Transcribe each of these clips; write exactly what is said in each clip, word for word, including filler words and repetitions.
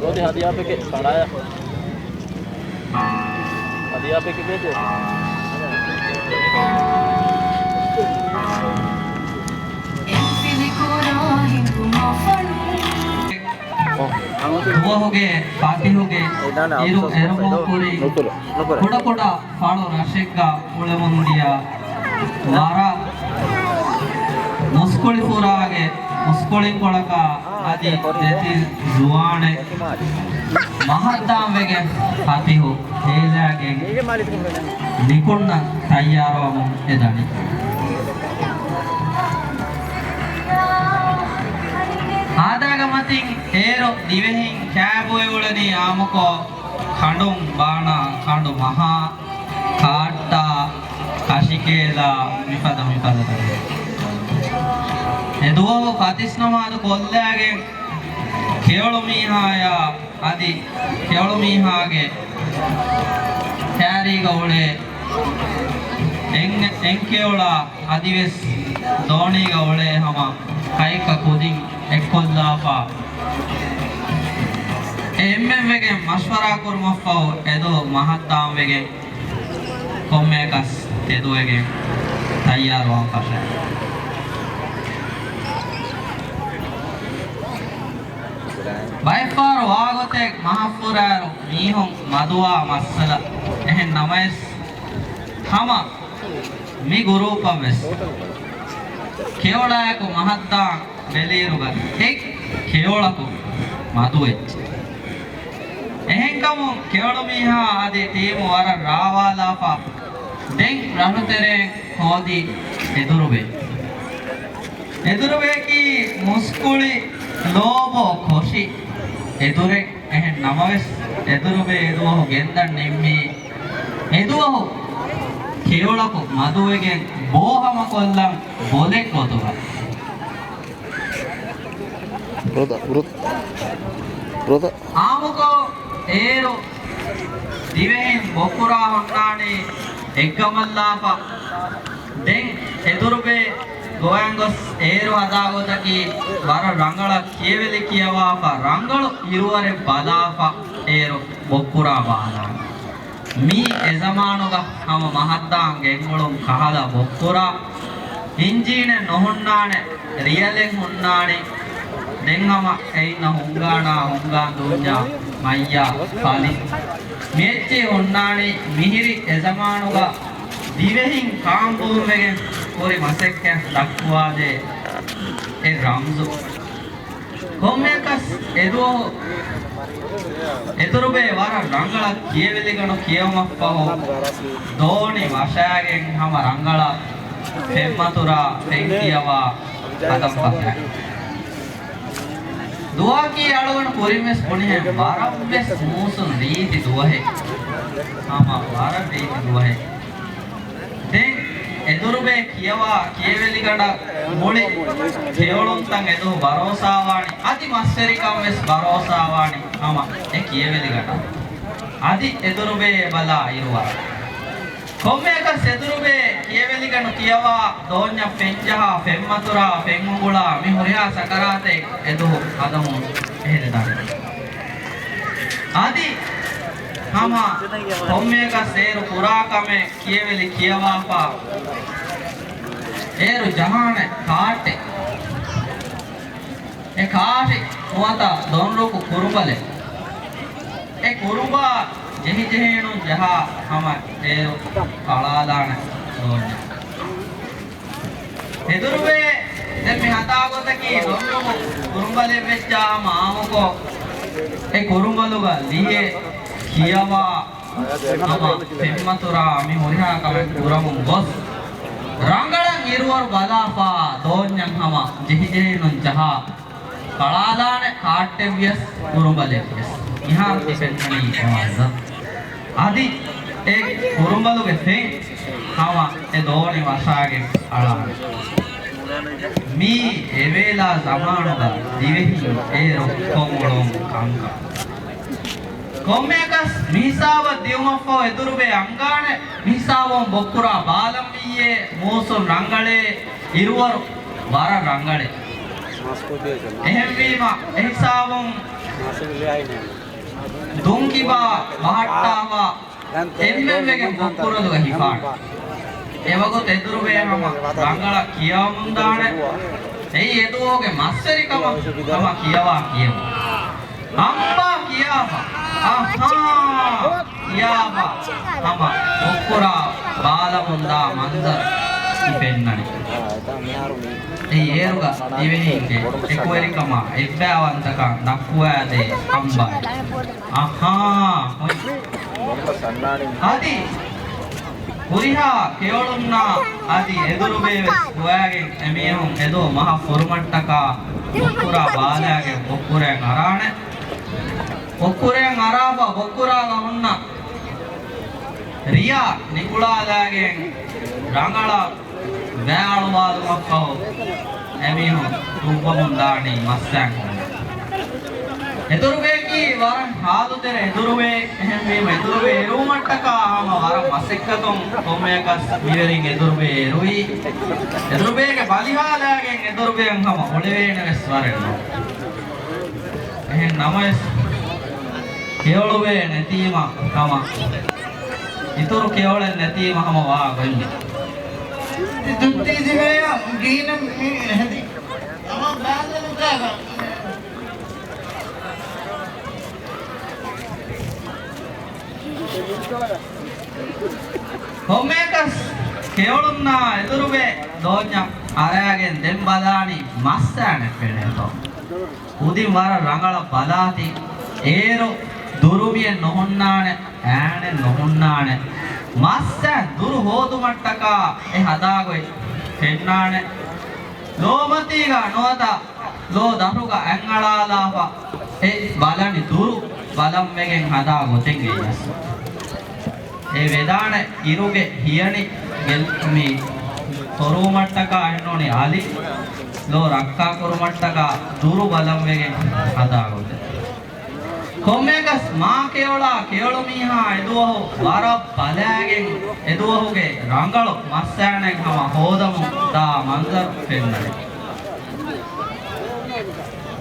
ހަދިޔާ ޕެކެޓް ކަނޑާޔާ. ހަދިޔާ ޕެކެޓް ބޭތި. ދުވަހުގެ ފަތިހުގެ އިރު އެރުމުން ކުރި ކުޑަކުޑަ ފަޅު ރަށެއްގަ އުޅެމުންދިޔަ ވަރަށް މުސްކުޅިފުރާގެ މުސްކުޅިންކޮޅަކާ އަދި ދެތިން ޒުވާނެއް މަހައްދާންވެގެން ފަތިހު ހޭލާގެން ނިކުންނަން ތައްޔާރުވަމުން އެދަނީ. އާދައިގެ މަތިން އޭރު ދިވެހިން ކާބޮއި އުޅެނީ އާއްމުކޮށް ކަނޑުން ބާނާ ކަނޑު މަހާ، ކާއްޓާ، ކަށިކޭލާ، މިފަދަ މިފަދަ ތަނެއް. އެ ދުވަހު ފަތިސް ނަމާދު ކޮށްލާގެން ކެޔޮޅު މީހާޔާ އަދި ކެޔޮޅު މީހާގެ ކާރީގަ އުޅޭ އެން، އެން ކެޔޮޅާ އަދިވެސް ދޯނީގަ އުޅޭ ހަމަ ކައިކަ ކުދިން އެއްކޮށްލާފަ، އެ އެންމެންވެގެން މަޝްވަރާ ކުރުމަށްފަހު އެދު މަހައްދާންވެގެން ކޮންމެއަކަސް ތެދުވެގެން ތައްޔާރުވާން ފަށަ. ބައެއްފަހަރު ވާގޮތެއް މަހަށްފުރާއިރު މީހުން މަދުވާ މައްސަލަ. އެހެން ނަމަވެސް ހަމަ މި ގުރޫޕަށްވެސް ކެޔޮޅާއެކު މަހައްދާން ބެލިއިރުގަ އެއް ކެޔޮޅަކު މަދުވެއްޖެ. އެހެންކަމުން ކެޔޮޅުމީހާ އަދި ޓީމު ވަރަށް ރާވާލާފަ ދެން ރަށުތެރެއިން ހޯދި އެދުރުބެ. އެދުރުބެއަކީ މުސްކުޅި ލޯބޯ ކޮށި އެދުރެއް. އެހެން ނަމަވެސް، އެދުރުބެ އެދުވަހު ގެންދަން ނިންމީ އެދުވަހު ކެޔޮޅަކު މަދުވެގެން ބޯ ހަމަކޮށްލަން ބޮލެއް ގޮތުގަ. ބްރޮދަ، ބްރޮދަ، ބްރޮދަ. އާއްމުކޮށް އޭރު ދިވެހިން ބޮއްކުރާ ހުންނާނީ އެއްގަމަށްލާފަ. ދެން އެދުރުބެ ގޮވައިން ގޮސް އޭރު ހަދާ ގޮތަކީ ވަރަށް ރަނގަޅަށް ކިޔެވެލި ކިޔަވާފަ ރަނގަޅު އިރުވަރެއް ބަލާފަ އޭރު ބޮއްކުރާ ބާލާނެ. މީ އެޒަމާނުގަ ހަމަ މަހައްދާން ގެންގުޅުން ކަހަލަ ބޮއްކުރާ، އިންޖީނެއް ނުހުންނާނެ، ރިޔަލެއް ހުންނާނީ. ދެން ހަމަ އެއިންނަށް ހުންގާނާ ހުންގާން ދޫންޏާ މައްޔާ ފަލި. މިއެއްޗެއް ހުންނާނީ މިހިރި އެޒަމާނުގަ ދިވެހިން ކާންބޯންވެގެން ކުރި މަސައްކަތް ދައްކުވާދޭ އެ ރަމްޒު. ކޮންމެއަކަސް އެދުވަހު، އެދުރުބެ ވަރަށް ރަނގަޅަށް ކިޔެވެލިގަނޑު ކިޔެވުމަށްފަހު، ދޯނި ވަށާގެން ހަމަ ރަނގަޅަށް ފެންމަތުރާ ފެން ކިޔަވާ ހަދަން ފަށާ. ދުވަހަކީ އަޅުގަނޑު ކުރިންވެސް ބުނިހެން ވަރަށްވެސް މޫސުން ރީތި ދުވަހެއް. ހަމަ ވަރަށް ރީތި ދުވަހެއް. ދެން އެދުރުބެ ކިޔަވާ ކިޔެވެލިގަނޑަށް މުޅި ކެޔޮޅުންތައް އެދުވަހު ބަރޯސާވާނީ، އަދި މަސްވެރިކަން ވެސް ބަރޯސާވާނީ ހަމަ އެ ކިޔެވެލިގަނޑަށް. އަދި އެދުރުބެ ބަލާ އިރުވަރަށް. ކޮންމެއަކަސް އެދުރުބެ ކިޔެވެލިގަނޑު ކިޔަވާ ދޯންޏަށް ފެންޖަހާ ފެންމަތުރާ ފެންއުނގުޅާ މި ހުރިހާ ސަކަރާތެއް އެދުވަހު ހަދަމުން އެހެލެދާނެ. އަދި ހަމަ ކޮންމެއަކަސް އޭރު ކުރާ ކަމެއް ކިޔެވެލި ކިޔަވާފަ އޭރު ޖަހާނެ ކާއްޓެއް. އެ ކާށި ނުވަތަ ދޮންރުކު ކުރުބަލެއް. އެ ކުރުބާ ޖެހިޖެހީނުން ޖަހާ ހަމަ އޭރު ފަޅާލާނެ ދޯންޏަށް. އެދުރުބެ ދެން މި ހަދާ ގޮތަކީ ދޮންރުކު ކުރުބަލެއް ވެއްޖާ ހަމަ އާއްމުކޮށް އެ ކުރުބަލުގަ ލިޔެ ކިޔަވާ ހަމަ ފެންމަތުރާ މި ހުރިހާ ކަމެއް ކުރަމުން ގޮސް، ރަނގަޅަށް އިރުވަރު ބަލާފަ ދޯންޏަށް ހަމަ ޖެހިޖެހީނުން ޖަހާ ފަޅާލާނެ ކާއްޓެއްވިޔަސް ކުރުބަލެއްވިޔަސް. މިހާރު ތި ފެންނަނީ އެ މަންޒަރު. އަދި އެ ކުރުބަލުގެ ފެން ހަމަ އެ ދޯނި ވަށާގެން އަޅާނެ. މީ އެވޭލާ ޒަމާނުގަ ދިވެހިން އޭރު ކޮށް އުޅުން ކަންކަން. ކޮންމެއަކަސް މިހިސާބަށް ދިއުމަށްފަހު އެދުރުބެ އަންގާނެ މިހިސާބުން ބޮއްކުރާ ބާލަން ވިއްޔޭ މޫސުން ރަނގަޅޭ އިރުވަރު ވަރަށް ރަނގަޅޭ. އެހެންވީމަ އެހިސާބުން ދުންކިބާ ބަހައްޓާފަ އެންމެންވެގެން ބޮއްކުރޮލުގަ ހިފާނެ. އެވަގުތު އެދުރުބޭ ހަމަ ރަނގަޅަށް ކިޔަވަމުންދާނެ. އެއީ އެދުވަހުގެ މަސްވެރިކަމަށް ހަމަ ކިޔަވާ ކިޔެވުން. އަނބާ ކިޔާފަ، އަހާ! ކިޔާފަ ހަމަ ބޮއްކުރާ ބާލަމުންދާ މަންޒަރު ތި ފެންނަނީ. އެއީ އޭރުގަ ދިވެހީންގެ އެކުވެރިކަމާ އެއްބައިވަންތަކަން ދައްކުވާދޭ އަނބާ. އަހާ! އަދި ހުރިހާ ކެޔޮޅުންނާ އަދި އެދުރުބޭ ވެސް ގޮވާގެން އެމީހުން އެދުވަހު މަހަށް ފުރުމަށްޓަކާ ބޮއްކުރާ ބާލާގެން ބޮއްކުރައެއް އަރާނެ. ބޮއްކުރައެއް އަރާފަ ބޮއްކުރާގަ ހުންނަ ރިޔާ ނިކުޅާލާގެން ރަނގަޅަށް ވައި އަޅުވާލުމަށްފަހު އެމީހުން ދުއްވަމުން ދާނީ މައްސައިން ކޮން. އެދުރުބޭކީ ވަރަށް ހާލުތެރެ އެދުރުބޭ. އެހެންވީމަ އެދުރުބޭ އެރުވުމަށްޓަކާ ހަމަ ވަރަށް މަސައްކަތުން ކޮންމެއަކަސް މިވެރިން އެދުރުބޭ އެރުވީ. އެދުރުބޭގެ ބަލިހާލާގެން އެދުރުބޭއަށް ހަމަ އުޅެވޭނެ ވެސް ވަރެއް ނޫން. އެހެން ނަމަވެސް، ކެޔޮޅުވޭ ނެތީމަ ހަމަ، އިތުރު ކެޔޮޅެއް ނެތީމަ ހަމަ ވާ ގޮތް މި. ދުއްތީ ދިވެޔަށް ގީނަ މި ހެދި. ހަމަ ބާލަނުކާގަ. ކޮންމެއަކަސް ކެޔޮޅުންނާ އެދުރުބޭ ދޯންޏަށް އަރާގެން ދެން ބަލާނީ މައްސައިނެއް ފެނޭތޯ. ކުދިން ވަރަށް ރަނގަޅަށް ބަލާތި. އޭރު ދުރުމިއެއް ނުހުންނާނެ، އާނެއް ނުހުންނާނެ. މައްސައިން ދުރު ހޯދުމަށްޓަކާ އެ ހަދާގޮތް ފެންނާނެ. ލޯމަތީގަ ނުވަތަ ލޯ ދަށުގަ އަތްއަޅާލާފަ އެ ބަލަނި ދުރު ބަލަން ވެގެން ހަދާ ގޮތެއް އެއީ. އެ ވެދާނެ އިރުގެ ހިޔަނި ގެ-، މި ސޮރުވުމަށްޓަކާ އެންނޫނީ އަލި، ލޯ ރައްކާކުރުމަށްޓަކާ ދުރު ބަލަން ވެގެން ހަދާ ގޮތެއް. ކޮންމެއަކަސް މާ ކެޔޮޅާ ކެޔޮޅުމީހާ އެދުވަހު ވަރަށް ބަލާގެން އެދުވަހުގެ ރަނގަޅު މައްސައިނެއް ހަމަ ހޯދަމުން ދާ މަންޒަރު ފެންނަނީ.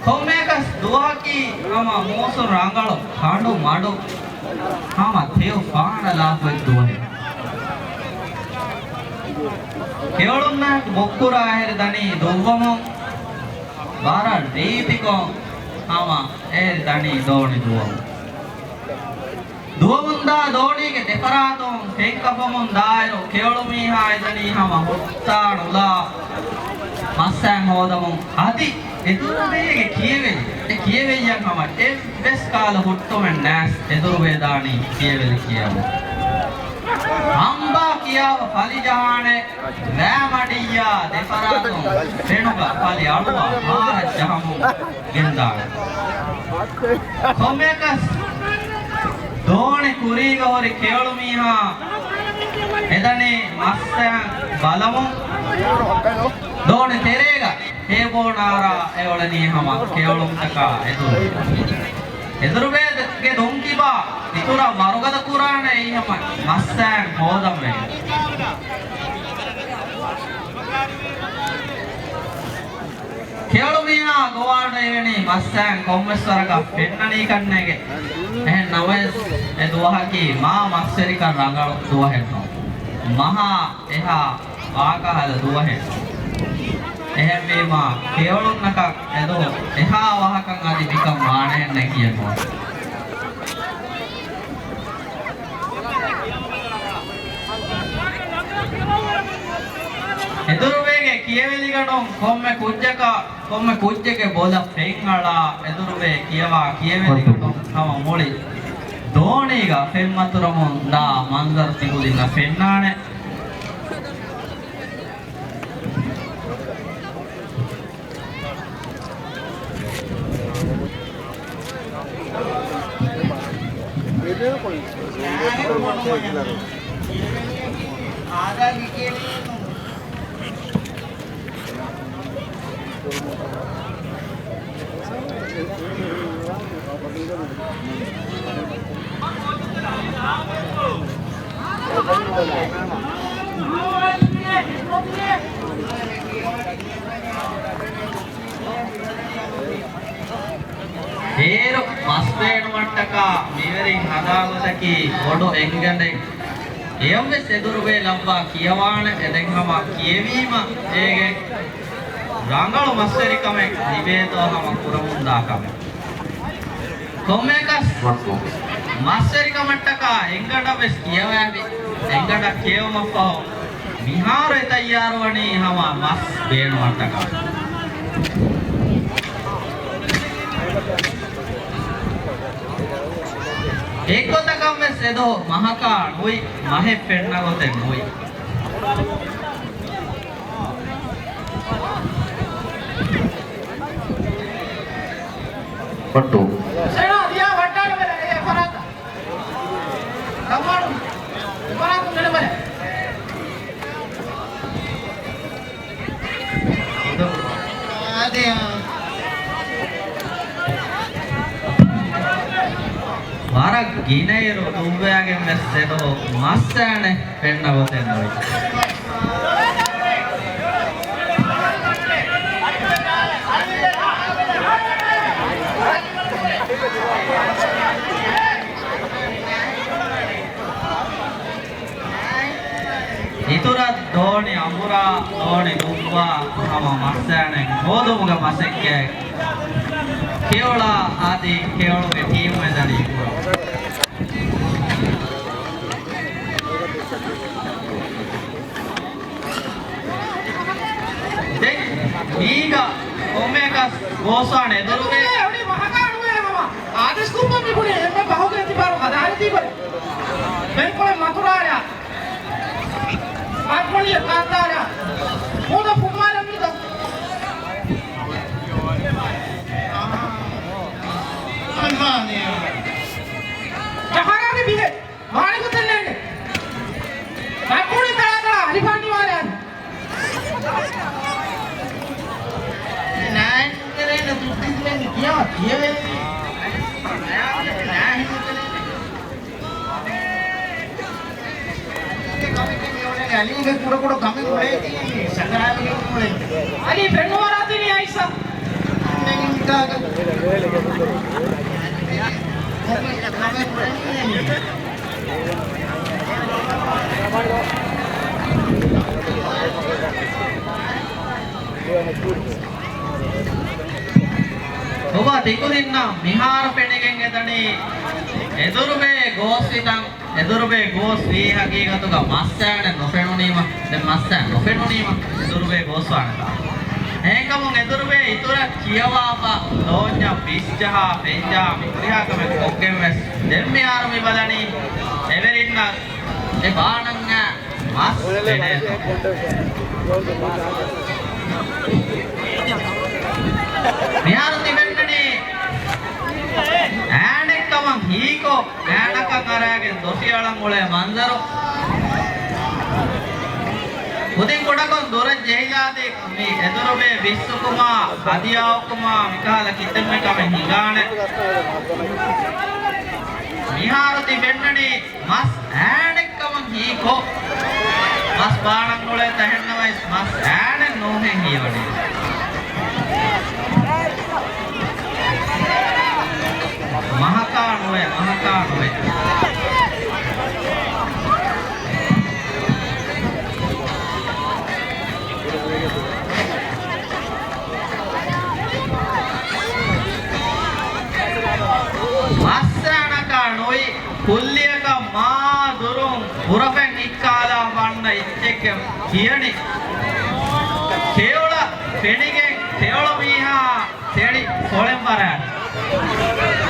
ކޮންމެއަކަސް ދުވަހަކީ ހަމަ މޫސުން ރަނގަޅު ކަނޑު މަޑު ހަމަ ތެޔޮ ފާނަލާފަ އޮތް ދުވަހެއް. ކެޔޮޅުންނާއެކު ބޮއްކުރާ އެހެރި ދަނީ ދުއްވަމުން ވަރަށް ރީތިކޮށް ހަމަ އެހެރި ދަނީ ދޯނި ދުވަމުން. ދުވަމުންދާ ދޯނީގެ ދެފަރާތުން ފެންކަފަމުން ދާއިރު ކެޔޮޅުމީހާ އެދަނީ ހަމަ ހުއްޓާ ނުލާ މައްސައިން ހޯދަމުން. އަދި އެދުރުބޭގެ ކިޔެވެން، އެ ކިޔެވެންޏަށް ހަމަ އެއްވެސް ކަހަލަ ހުއްޓުމެއް ނާސް އެދުރުބޭ ދާނީ ކިޔެވެލި ކިޔަމުން. ހަމްބާ ކިޔާފަ ފަލި ޖަހާނެ ވައި މަޑިއްޔާ ދެފަރާތުން ފެނުގަ ފަލި އަޅުވާ ހާރަށް ޖަހަމުން ގެންދާނެ. ކޮންމެއަކަސް ދޯނި ކުރީގަ ހުރި ކެޔޮޅުމީހާ އެދަނީ މައްސައިން ބަލަމުން ދޯނި ތެރޭގަ ހޭބޯނާރާ އެއޮޅެނީ ހަމަ ކެޔޮޅުންތަކާ އެދުރު. އެދުރުބޭގެ ދުންކިބާ އިތުރަށް ވަރުގަދަ ކުރާނެ އެއީ ހަމަ މައްސައިން ހޯދަން ވެގެން. ކެޔޮޅުމީހާ ގޮވާލައިގެން މައްސައިން ކޮންމެސް ވަރަކަށް ފެންނަނީ ކަންނޭނގެ. އެހެން ނަމަވެސް އެ ދުވަހަކީ މާ މަސްވެރިކަން ރަނގަޅު ދުވަހެއް ނޫން. މަހާ އެހާ ވާކަހަލަ ދުވަހެއް. އެހެންވީމާ، ކެޔޮޅުންނަކަށް އެދުވަހު އެހާ ވާހަކަ އަދި މިކަން ވާނެހެންނެއް ކިޔެއް ނޫން. އެދުރުބޭގެ ކިޔެވެލިގަނޑުން ކޮންމެ ކުއްޖަކަށް، ކޮންމެ ކުއްޖެއްގެ ބޮލަށް ފެންއަޅާ، އެދުރުބޭ ކިޔަވާ ކިޔެވެލިގަނޑުން ހަމަ މުޅި ދޯނީގަ ފެންމަތުރަމުން ދާ މަންޒަރު ތިކުދިންނަށް ފެންނާނެ. އޭރު މަސް ބޭނުމަށްޓަކާ މިވެރިން ހަދާ ގޮތަކީ ބޮޑު އެންގަނޑެއް. އެޔަށްވެސް އެދުރުބޭ ލައްވާ ކިޔަވާނެ. އެ ދެން ހަމަ ކިޔެވީމަ އޭގެ ރަނގަޅު މަސްވެރިކަމެއް ލިބޭތޯ ހަމަ ކުރަމުންދާ ކަމެއް. ކޮންމެއަކަސް މަސްވެރިކަމަށްޓަކާ އެންގަނޑަށްވެސް ކިޔަވާފި. އެންގަނޑަށް ކިޔެވުމަށްފަހު މިހާރު އެ ތައްޔާރުވަނީ ހަމަ މަސް ބޭނުމަށްޓަކާ. އެއްގޮތަކަށްވެސް އެދުވަހު މަހަކާ ނުވި، މަހެއް ފެންނަ ގޮތެއް ނުވި. ފޮޓޯ. ސޭނާ ދިޔާ ވައްޓާނަމެ އެ ފަރާތަށް. ދަންވާނު އެ ފަރާތުން ނެނެބަލަ. ވަރަށް ގިނައިރު ދުއްވައިގެން ވެސް އެދުވަހު މަސް އައިނެ ފެންނަ ގޮތެއް ނުވި. އިތުރަށް ދޯނި އަނބުރާ، ދޯނި ދުއްވާ، ހަމަ މަސް އައިނެ ހޯދުމުގެ މަސައްކަތް ކެޔޮޅާ އަދި ކެޔޮޅުގެ ޓީމު އެދަނީ ކުރަން. ދެން މީގަ ކޮންމެއަކަސް ގޯސްވާނެ އެދުރުގެ އެ އޮޑި މަހަކާ ނުވޭ ހަމަ އާދޭސް ކުރުމަށް މި ބުނި އެންމެ ފަހުގެ އިތިބާރު ހަދާނެތީ ބަލި. ބެންކޮޅެއް މަތުރާރާ. މަތްމޮޅިއަށް ކާންދާރާ. މޫދަށް ފުއްމާލަން މިދަ. ޖަހާގާގެ ބިހެ. ވާނެ ގޮތެއް ނޭނގެ. ބައްކުޅި ތަޅާތަޅާ އަލިފާން ނިވާލާން. ނާއިން ނުކެރޭނެ ދުއްދިދުމެއް ކިޔަވާ ކިޔެވެނީ. ނާއިން ނުކެރޭނެ. އަލީގެ ކުޑަކުޑަ ކަމެއް އުޅޭތީ ސަކަރާތުގެ އުޅޭ. އަލީ ފެންނުވަރާތީ އައިސަ. އޮބާ ތިކުދިންނަށް މިހާރު ފެނިގެން އެދަނީ އެދުރުބޭ ގޯސްވިތަން. އެދުރުބޭ ގޯސް ވީ ހަގީގަތުގަ މައްސައިނެއް ނުފެނުނީމަ، ދެން މައްސައިން ނުފެނުނީމަ އެދުރުބޭ ގޯސްވާނެތާ. އެހެންކަމުން އެދުރުބޭ އިތުރަށް ކިޔަވާފަ، ލޯންޏަށް ބިސްޖަހާ ފެންޖަހާ މި ހުރިހާ ކަމެއް ކޮށްގެން ވެސް ދެން މިހާރު މި ބަލަނީ އެވެރިންނަށް އެ ބާނަން އައި މަސް ފެނޭތޯ. މިހާރު ތިބެންނަނީ އާނެއްކަމަށް ހީކޮށް އާނަކަށް އަރާގެން ދޮށި އަޅަން އުޅޭ މަންޒަރު. ކުދިން ކުޑަކޮށް ދުރަށް ޖެހިލާދީ މި އެދުރުބޭ ބިއްސުކުމާ، ހަދިޔާއުކުމާ މިކަހަލަ ކިތަންމެ ކަމެއް ހިނގާނެ. މިހާރު ތި ފެންނަނީ މަސް އާނެއްކަމަށް ހީކޮށް، މަސް ބާނަން އުޅޭ ތަހެންނަމަވެސް މަސް އާނެއް ނޫހެން ހީވަނީ. މަހަކާ ނުވޭ، މަހަކާ ނުވޭ. މައްސަ އަނަކާ ނުވި ކުއްލިއަކަށް މާ ދުރުން ބުރަފެން ހިއްކާލާ ފަންނަ އެއްޗެއްގެ ކިޔަނި. ކެޔޮޅަށް ފެނިގެން ކެޔޮޅު މީހާ ތެޅި ކޮޅެން ފަރާން.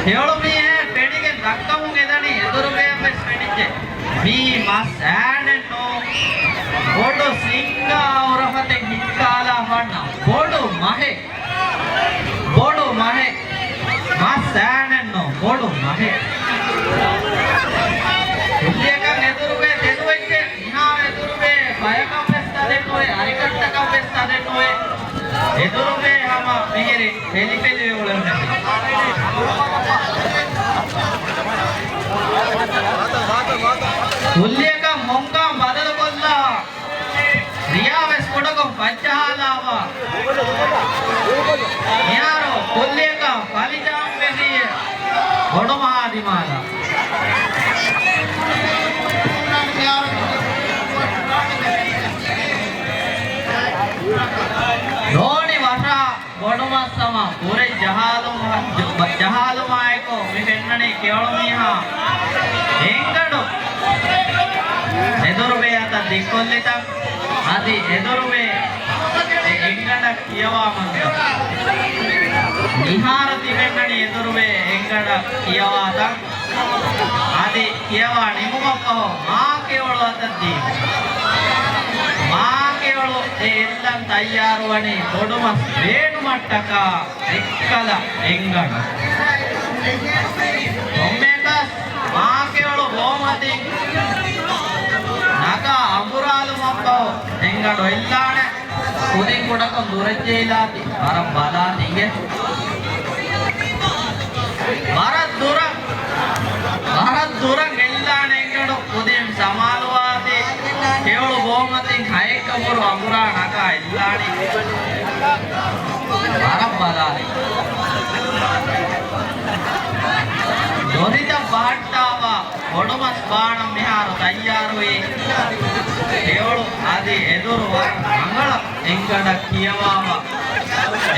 ކެޔޮޅު މީހާ ފެނިގެން ދައްކަމުން އެދަނީ އެދުރުބޭއަށްވެސް ފެނިއްޖެ. މީ މަސް އާނެއް ނޫން. ބޮޑު ސިންގާ އުރަފަތެއް ހިއްކާލާ ފަންނަ ބޮޑު މަހެއް. ބޮޑު މަހެއް. މަސް އާނެއް ނޫން. ބޮޑު މަހެއް. ކުއްލިއަކަށް އެދުރުބޭ ތެދުވެއްޖެ. މިހާރު އެދުރުބޭ ބަޔަކަށްވެސް ތަދެއް ނުވޭ، އަރިކަށްޓަކަށްވެސް ތަދެއް ނުވޭ. އެދުރުބޭ ހަމަ މިހިރި ފެލިފެލިވެ އުޅެން ފެށި. ކުއްލިއަކަށް ހޮންކާން ބަދަލުކޮށްލާ، ރިޔާވެސް ކުޑަކޮށް ފައްޖަހާލާފަ. މިހާރު ކުއްލިއަކަށް ފަލިޖާމް ފެށިއްޖެ. ބޮޑުމަހާ ދިމާލަށް. ދޯނި ވަށާ ބޮޑުމަސް ހަމަ ބުރެއް ޖަހާލުމާ-، ޖަ-، ޖަހާލުމާއެކު މި ފެންނަނީ ކެޔޮޅުމީހާ އެންގަނޑު އެދުރުބޭ އަތަށް ދިއްކޮށްލިތަން. އަދި އެދުރުބޭ އެ އެންގަނޑަށް ކިޔަވާ މަންޒަރު. މިހާރު ތި ފެންނަނީ އެދުރުބޭ އެންގަނޑަށް ކިޔަވާތަން. އަދި ކިޔަވާ ނިމުމަށްފަހު މާ ކެޔޮޅު އަތަށް ދީ. މާ ކެޔޮޅު އެ އެއްލަން ތައްޔާރުވަނީ ބޮޑުމަސް ބޭނުމަށްޓަކާ އެއްކަލަ އެންގަނޑު. ކޮންމެއަކަސް މާ ކެޔޮޅު ބޯމަތިން ނަގާ އަނބުރާލުމަށްފަހު އެންގަނޑު އެއްލާނެ. ކުދިން ކުޑަކޮށް ދުރަށް ޖެހިލާތި، ވަރަށް ބަލާތި އިނގޭ. ވަރަށް ދުރަށް، ވަރަށް ދުރަށް އެއްލާނެ އެންގަނޑު ކުދިން ސަމާލުވާތި، ކެޔޮޅު ބޯމަތިން ހައެއްކަ ބުރު އަނބުރާ ނަގާ އެއްލާނީ. ވަރަށް ބަލާލި. ދޮރިތައް ބަހައްޓާފަ ބޮޑުމަސް ބާނަން މިހާރު ތައްޔާރުވީ. ކެޔޮޅު އަދި އެދުރު ވަރަށް ރަނގަޅަށް އެންގަނޑަށް ކިޔަވާފަ.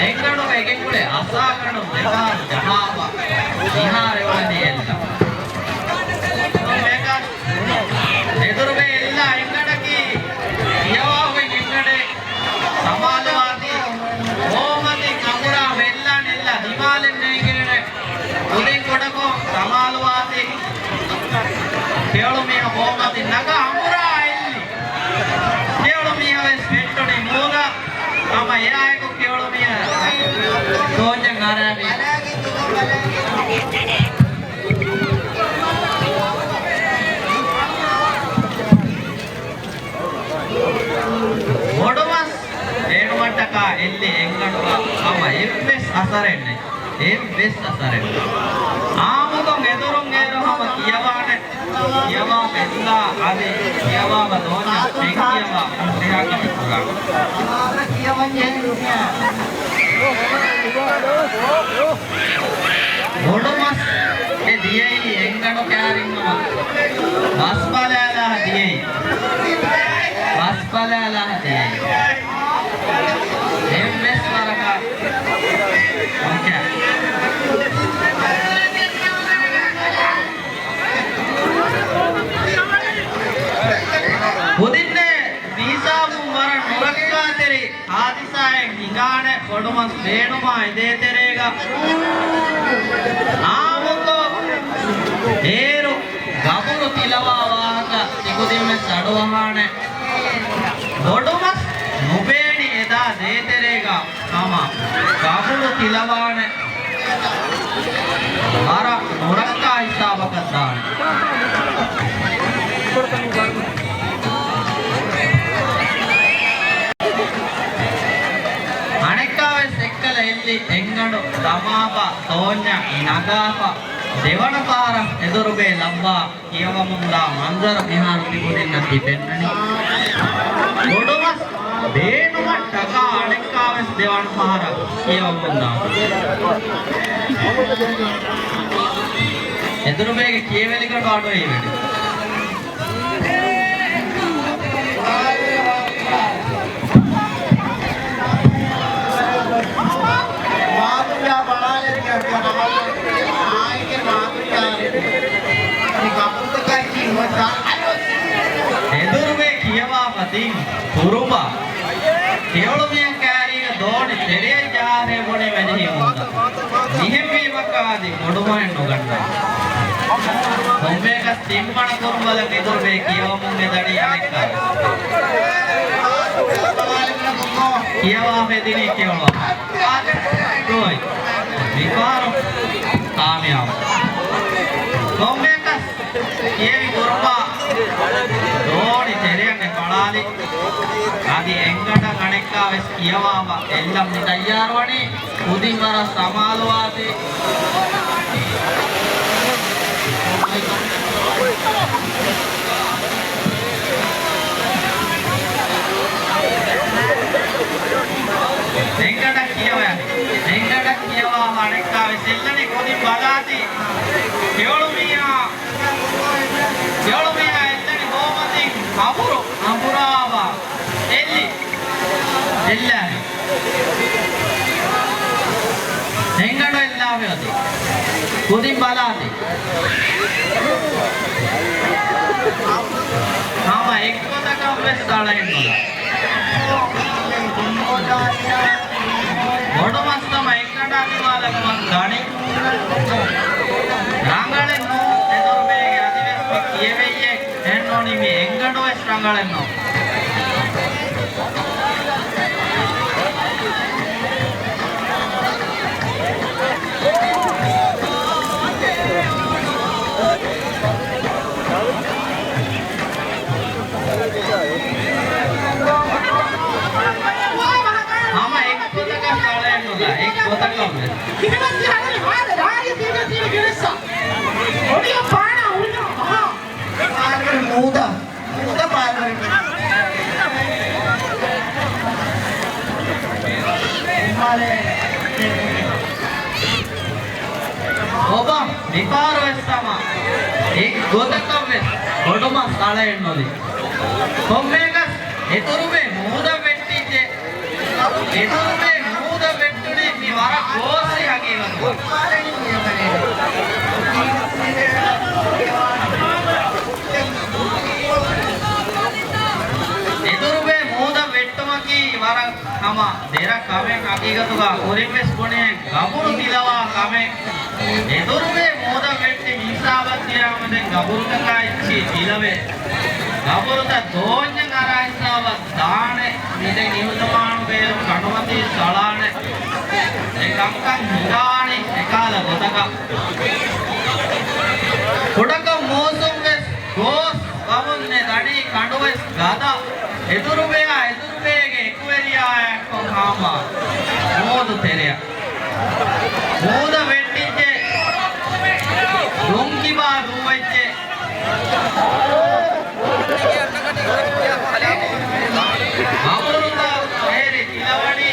އެންގަނޑުގެ ގެންގުޅޭ އަސާގަނޑު ދެފަހަރު ޖަހާފަ. މިހާރު އެވަނީ އެއްލަ. އެދުރުގެ އެއްލާ އެންގަނޑަކީ ކިޔަވާ ހުއި އެންގަނޑެއް. ސަމާލުވާތީ ބޯމަތިން އަނބުރާ އެއްލާނެ އެއްލާ ދިމާލެއް ނޭނގޭނެ. ކުދިން ކުޑަކޮށް ސަމާލުވާތީ. ކެޔޮޅުމީހާ ބޯމަތިން ނަގާ އަނބުރާ އެއްލި. ކެޔޮޅުމީހާ ވެސް ފެއްޓުނީ މޫދަށް. ހަމަ އެއާއެކު ކެޔޮޅުމީހާ ދޯންޏަށް އަރާބީ. ބޮޑުމަސް ބޭނުމަށްޓަކާ އެއްލި އެންގަނޑުގަ ހަމަ އެއްވެސް އަސަރެއް ނެތް. އެއްވެސް އަސަރެއް ނެތް. އާއްމުކޮށް އެދުރުން އޭރު ހަމަ ކިޔަވާނެ. ކިޔަވާ އެއްލާ އަދި ކިޔަވާ ދޯންޏަށް އެން ކިޔަވާ ހުރިހާ ކަމެއް ކުރާނެ. ބޮޑުމަސް އެ ދިޔައީ އެންގަނޑު ކައިރިން ހަމަ ބަސް ބަލާލާ ދިޔައީ. ބަސް ބަލާލާ ދިޔައީ. އެއްވެސް ވަރަކަށް އޯކޭ. ކުދިންނޭ މިހިސާބުން ވަރަށް ނުރައްކާތެރި ހާދިސާއެއް ހިނގާނެ ބޮޑުމަސް ބޭނުމާ އެދޭތެރޭގަ. އާއްމުކޮށް އޭރު ގަބުރު ތިލަވާ ވާހަކަ ތިކުދިންވެސް އަޑުއަހާނެ. ބޮޑުމަސް ނުބޭނި އެދާ ދޭތެރޭގަ ހަމަ ގަބުރު ތިލަވާނެ. ވަރަށް ނުރައްކާ ހިސާބަކަށް ދާނެ. އަނެއްކާވެސް އެއްކަލަ އެއްލި އެންގަނޑު ދަމާފަ، ދޯންޏަށް ނަގާފަ، ދެވަނަ ފަހަރަށް އެދުރުބޭ ލައްވާ ކިޔަވަމުންދާ މަންޒަރު މިހާރު ތިކުދިންނަށް ތި ފެންނަނީ. ބޮޑުމަސް ބޭނުމަށްޓަކާ އަނެއްކާވެސް ދެވަނަ ފަހަރަށް ކިޔަވަމުންދާ. އެދުރުބޭގެ ކިޔެވެލިގަނޑު އަޑުއެހިވެ. މާދުރިޔާ ބަޅާލެވިގެން އަންގަނަމަ. އާއެކޭ މާދުރިޔާ މި ގަބުރުތަކަށް ކީ ނުވަތަ އަލު. އެދުރުބޭ ކިޔަވާފަ ތިން ކުރުބާ. ކެޔޮޅުމިޔަން ކައިރީގަ ދޯނި ތެރެއަށް ޖަހާފައި ބުނި މެދިހި މޫދަށް. މިހެންވީމަކާ އަދި ބޮޑުމައެއް ނުގަންނާ. ކޮންމެއަކަސް ތިންވަނަ ކުރުބަލަށް އެދުރުބޭ ކިޔަވަމުން އެދަނީ އަނެއްކާ. ކިޔަވާފަ އެދިނީ ކެޔޮޅު. ގޯތް. މިފަހަރު ކާމިޔާބު. ކޮންމެއަކަސް ކިޔެވި ކުރުބާ ދޯނި ތެރެއަށް އެ ފަޅާލި. އަދި އެންގަނޑަށް އަނެއްކާވެސް ކިޔަވާފަ އެއްލަން މި ތައްޔާރުވަނީ. ކުދިން ވަރަށް ސަމާލުވާތީ. އެންގަނޑަށް ކިޔަވަ، އެންގަނޑަށް ކިޔަވާފަ އަނެއްކާވެސް އެއްލަނީ. ކުދިން ބަލާތީ. އަބުރު، އަބުރާވާ، އެއްލި، އެއްލާ. ހެންގަނޑު އެއްލާފި އޮތީ. ކުދިން ބަލާތި. ހަމަ އެއްގޮތަކަށް ވެސް އަޅައެއް ނުލާ. ބޮޑު މައްސަމަ އެއްގަނޑާ ދިމާލަކަމަށް ދަނީ. ރަނގަޅެއް ނޫން އެދުރުބޭގެ އަދިވެސް މި ކިޔެވެއްޔެ. އެހެންނޫނީ މި އެންގަނޑުވެސް ރަނގަޅެއް ނޫން. ހަމަ އެއްގޮތަކަށް އަޅައެއް ނުލާ، އެއްގޮތަކަށް ވެސް. ކިހިނެއް ތި ހަދަނީ؟ މާދަ ރާއްޔެ ތިބެ ތިބެ ގެނެއްސަ. އޮޑިއަށް ބާނާ ހުރިނަމަ މަހާ. މާލެ މޫދަ. މޫދަ މާލެ. މާލެ. އޮބާ، މިފަހަރު ވެސް ހަމަ އެއްގޮތަކަށް ވެސް ބޮޑުމަސް އަޅައެއް ނުލި. ކޮންމެއަކަސް އެދުރުބޭ މޫދަށް ވެއްޓިއްޖެ. އެދުރުބޭ މޫދަށް ވެއްޓުނީ މި ވަރަށް ގޯސްވި ހަގީގަތުގަ. އެދުރުބޭ މޫދަށް ވެއްޓުމަކީ ވަރަށް ހަމަ ދެރަ ކަމެއް ހަގީގަތުގަ ކުރިންވެސް ބުނޭ ގަބުރު ތިލަވާ ކަމެއް. އެދުރުބޭ މޫދަށް ވެއްޓި މިހިސާބަށް ދިޔާމަ ދެން ގަބުރުތަކާ އެއްޗިހި ތިލަވެ. ގަބުރުތައް ދޯންޏަށް އަރާ ހިސާބަށް ދާނެ. މިދެން އިހުތުމާނު ބޭރު ކަނޑުމަތީ ސަޅާނެ. އެ ކަންކަން ހިނގާނީ އެކާލަ ގޮތަކަށް. ކުޑަކޮށް މޫސުން ވެސް ގޯސް ވަމުން އެ ދަނީ ކަނޑުވެސް ގަދަ. އެދުރުބެޔާ އެދުރުބޭގެ އެކުވެރިޔާއާއެއްކޮށް ހާމަ މޫދު ތެރެއަށް. މޫދަށް ވެއްޓިއްޖެ ދުންކިބާ ދޫވެއްޖެ. ގަބުރުތައް ހޭރި ތިލަވަނީ.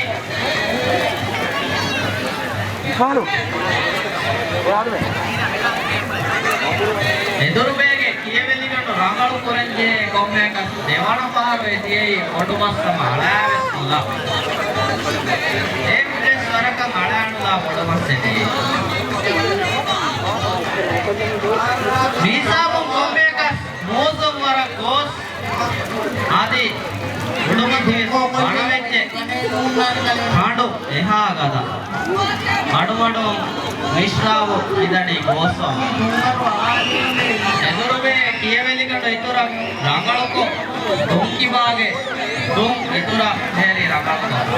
އެދުރުބޭގެ ކިޔެވެލިގަނޑު ރަނގަޅު ކުރަންޖެހޭ ކޮންމެއަކަސް ދެވަނަ ފަހަރު އެ ދިޔައީ ބޮޑުމައްސަމަ އަޅާވެސް ނުލާ. އެއްވެސް ވަރަކަށް އަޅާނުލާ ބޮޑުމައްސެއް ދިޔައީ. މިހިސާބުން ކޮންމެއަކަސް މޫސުން ވަރަށް ގޯސް. އަދި އުޑުމަތިވެސް ބަނޑުވެއްޖެ. ކަނޑު އެހާ ގަދަ. މަޑުމަޑުން މިސްރާބު މިދަނީ ގޯސްވަމުން. އެދުރުބޭ ކިޔެވެލިގަނޑު އިތުރަށް ރަނގަޅުކޮށް، ދުންކިބާގެ ދުން އިތުރަށް ހޭރި ރަނގަޅުކޮށް.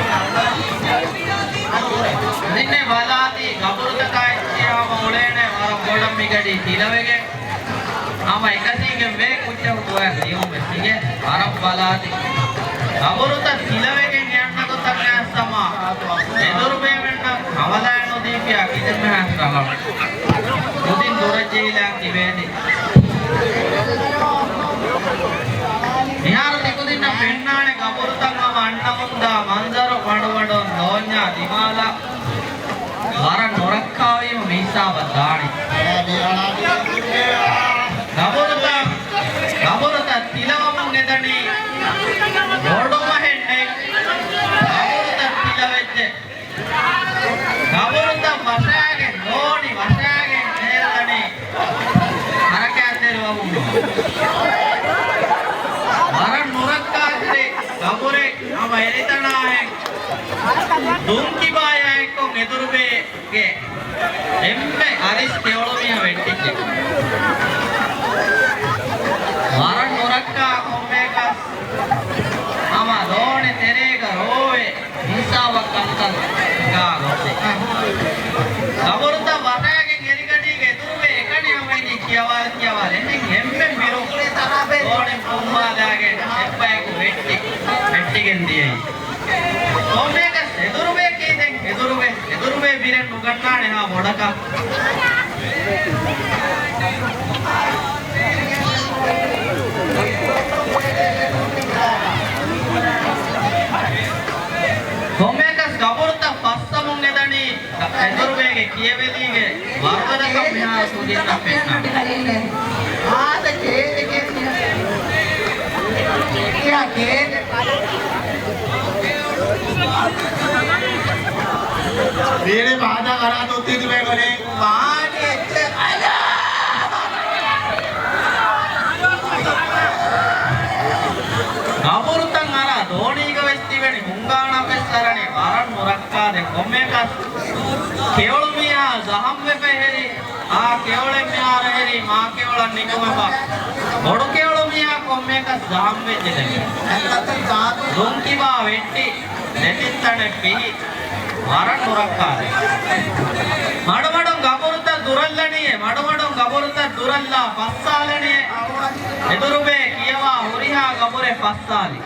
ދިންނެ ބަލާތީ ގަބުރުތަކާ އެއްޗެއް ހަމަ އުޅޭނެ ވަރަށް ބޮޑަށް މިގަޑީ ތިލަވެގެން. ހަމަ އެކަށީގެން ވޭ ކުއްޖަކު ދުވަހެއް ލިޔުމެއް ތިގެ ވަރަށް ބަލާތި. ގަބުރުތައް ތިލަވެގެން އެ އަންނަ ގޮތަށް ހަމަ އެދުރުބޭމެންނަށް ހަވަލާއެއް ނުދީފިޔާ ކިތަންމެހާ ރަނގަޅު. ކުދިން ދުރަށް ޖެހިލާ ތިބޭތި. މިހާރު ތިކުދިންނަށް ފެންނާނެ ގަބުރުތައް ހަމަ އަންނަމުންދާ މަންޒަރު. މަޑުމަޑުން ދޯންޏާ ދިމާލަށް ވަރަށް ނުރައްކާވީމަ މިހިސާބަށް ދާނީ. ގަބުރުތައް، ގަބުރުތައް ތިލަވަމުން އެދަނީ ބޮޑުމަހެއް ނެތް. ގަބުރުތައް ތިލަވެއްޖެ. ގަބުރުތައް ވަށާގެން، ދޯނި ވަށާގެން އެހެރަދަނީ ހަރަކާތްތެރިވަމުން. ވަރަށް ނުރައްކާތެރި ގަބުރެއް ހަމަ އެރިތަނާހެން ދުންކިބާޔާ އެއްކޮށް އެދުރުބޭ ގެ އެންމެ އަރިސް ކެޔޮޅުމީހާ ވެއްޓިއްޖެ. ވަރަށް ނުރައްކާ ކޮންމެއަކަސް ހަމަ ދޯނި ތެރޭގަ ރޯވެ ހިސާބަށް ކަންކަން ހިނގާ ގޮތެއް. ގަބުރުތައް ވަށާގެން އެރިގަޑީގެ އެދުރުބެ އެކަނި ހަމައިނީ ކިޔަވާލަ ކިޔަވާލަ އެހެން އެންމެން ބިރު ދޯނި ފުންމާލާގެން އެއްބަޔަކު ވެއްޓި، ވެއްޓިގެން ދިޔައީ. ކޮންމެއަކަސް އެދުރުބޭ ކީދެން އެދުރުބެ، އެދުރުބޭ ބިރެއް ނުގަންނާނެ ހާ ބޮޑަކަށް. ކޮންމެއަކަސް ގަބުރުތައް ފައްސަމުން އެދަނީ އެދުރުބޭގެ ކިޔެވެލީގެ ވަރުގަދަކަން މިހާރު ކުދިންނަށް ފެންނާނެ. ދިޔަ ކޭ. ދިޔަ ބާދަ ގަރާ ދޮއްތި ދުބެ ގޮނެ. މާނި އެއްޗެއް އަލާ. ގަބުރުތައް އަރާ ދޯނީގަ ވެސް ތިބެނި ހުންގާނަށް ވެސް އަރަނީ ވަރަށް ނުރައްކާދެ ކޮންމެއަކަސް ކެޔޮޅު މީހާ ޒަހަމްވެފަ ހެރީ. އާ ކެޔޮޅެއް މިހާރު ހެރީ މާ ކެޔޮޅަށް ނިކުމެފަ. ބޮޑު ކެޔޮޅު މީހާ ކޮންމެއަކަސް ޒަހަމްވެއްޖެ ދެން. ދުންކިބާ ވެއްޓި، ދެތިން ތަނެއް ފިހި. ވަރަށް ނުރައްކާލެ. މަޑުމަޑުން ގަބުރުތައް ދުރަށްލަނީއޭ، މަޑުމަޑުން ގަބުރުތައް ދުރަށްލާ ފައްސާލަނީއޭ. އެދުރުބޭ ކިޔަވާ ހުރިހާ ގަބުރެއް ފައްސާލި.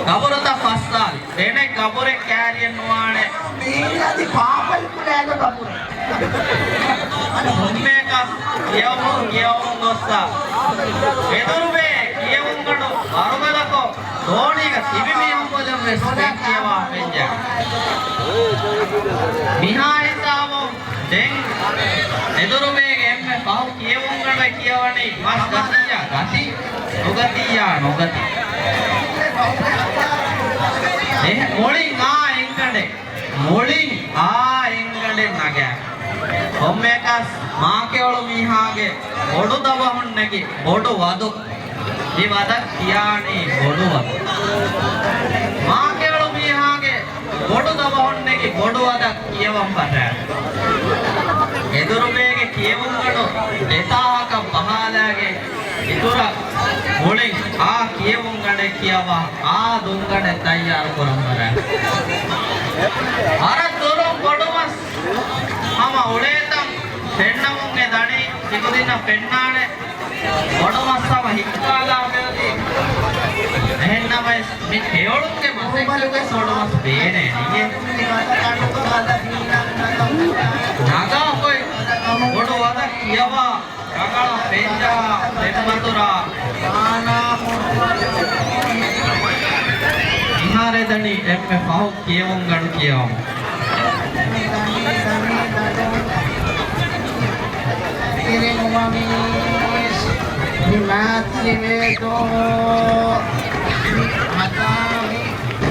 ގަބުރުތައް ފައްސާލި. ދެނެއް ގަބުރެއް ކާރިއެއް ނުވާނެ. މީ އަދި ޕާޕަލް ކުލައިގެ ގަބުރެއް. ކޮންމެއަކަސް ކިޔަވަމުން ކިޔަވަމުން ގޮއްސަ. އެދުރުބޭ ކިޔެވުންގަނޑު ވަރުގަދަކޮށް، ދޯނީގަ ތިބި މީހުން ބަލަން ވެސް ދެން ކިޔަވާ ފެންޖެ. މިހާ ހިސާބުން ދެން އެދުރުބޭގެ އެންމެ ފަހު ކިޔެވުންގަނޑެއް ކިޔަވަނީ މަސް ގަތިއްޔާ ގަތި، ނުގަތިއްޔާ ނުގަތި. އެހެ، މުޅިން އާ އެންގަނޑެއް، މުޅިން އާ އެންގަނޑެއް ނަގާ. ކޮންމެއަކަސް މާކެޔޮޅު މީހާގެ ބޮޑު ދަބަހުން ނެގި ބޮޑު ވަދު. މި ވަދަށް ކިޔާނީ ބޮޑު ވަދު. މާކެޔޮޅު މީހާގެ ބޮޑު ދަބަހުން ނެގި ބޮޑު ވަދަށް ކިޔަވަން ފަށާ. އެދުރުބޭގެ ކިޔެވުންގަނޑު ދެތާހަކަށް ބަހާލާގެ އިތުރަށް މުޅިން އާ ކިޔެވުންގަނޑެއް ކިޔަވާ، އާ ދުންގަނޑެއް ތައްޔާރު ކުރަން ފަށާ. ވަރަށް ދުރުން ބޮޑުމަސް ހަމަ އުޅޭތަން ފެންނަމުން އެ ދަނީ ތިކުދިންނަށް ފެންނާނެ. ބޮޑުމަސް ހަމަ ހިއްކާލާފައި އޮތީ. އެހެންނަމަވެސް މި ކެޔޮޅުންގެ މަސައްކަތުގަ ބޮޑުމަސް ބޭނޭނީ. ނަގާފައި ބޮޑު ވަދަ ކިޔަވާ ރަނގަޅަށް ފެންޖަހާ ދެންމަތުރާ. މިހާރު ދަނީ އެންމެ ފަހު ކިޔެވުންގަނޑު ކިޔަވަމު. ތިރިނުވަނީސް މި މާތިރިވޭތޯ މި ހަދާ މި